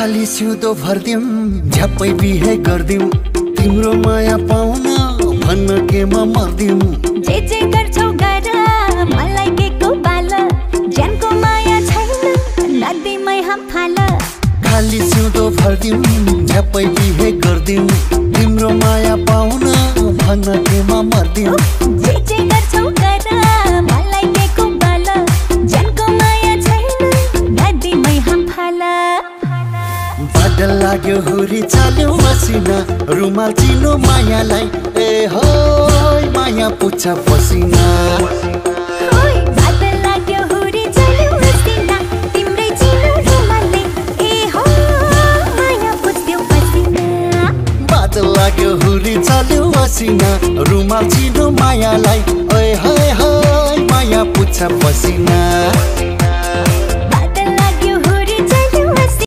खाली सिउँदो भर्दिउँ झ्याप्पै बिहे गर्दिउँ तिम्रो माया पाउन भन्न के म मर्दिउँ जे गर्छौ गर मलाई के को बाल ज्यानको माया छैन नदीमै हम फाल खाली सिउँदो भर्दिउँ झ्याप्पै बिहे गर्दिउँ तिम्रो माया पाउन भन्न के म मर्दिउँ जे गर्छौ गर मलाई के को बाल ज्यानको माया छैन नदीमै हम फाल बादल लाग्यो हुरी चाल्यो मसिना रुमाल चिनो मायालाई ए हो माया पुछ पसिना बादल लाग्यो हुरी चाल्यो मसिना तिम्रै चिनो रुमालले ए हो माया पुछ्यो पसिना बादल लाग्यो हुरी चाल्यो मसिना रुमाल चिनो मायालाई ए हो माया पुछ पसिना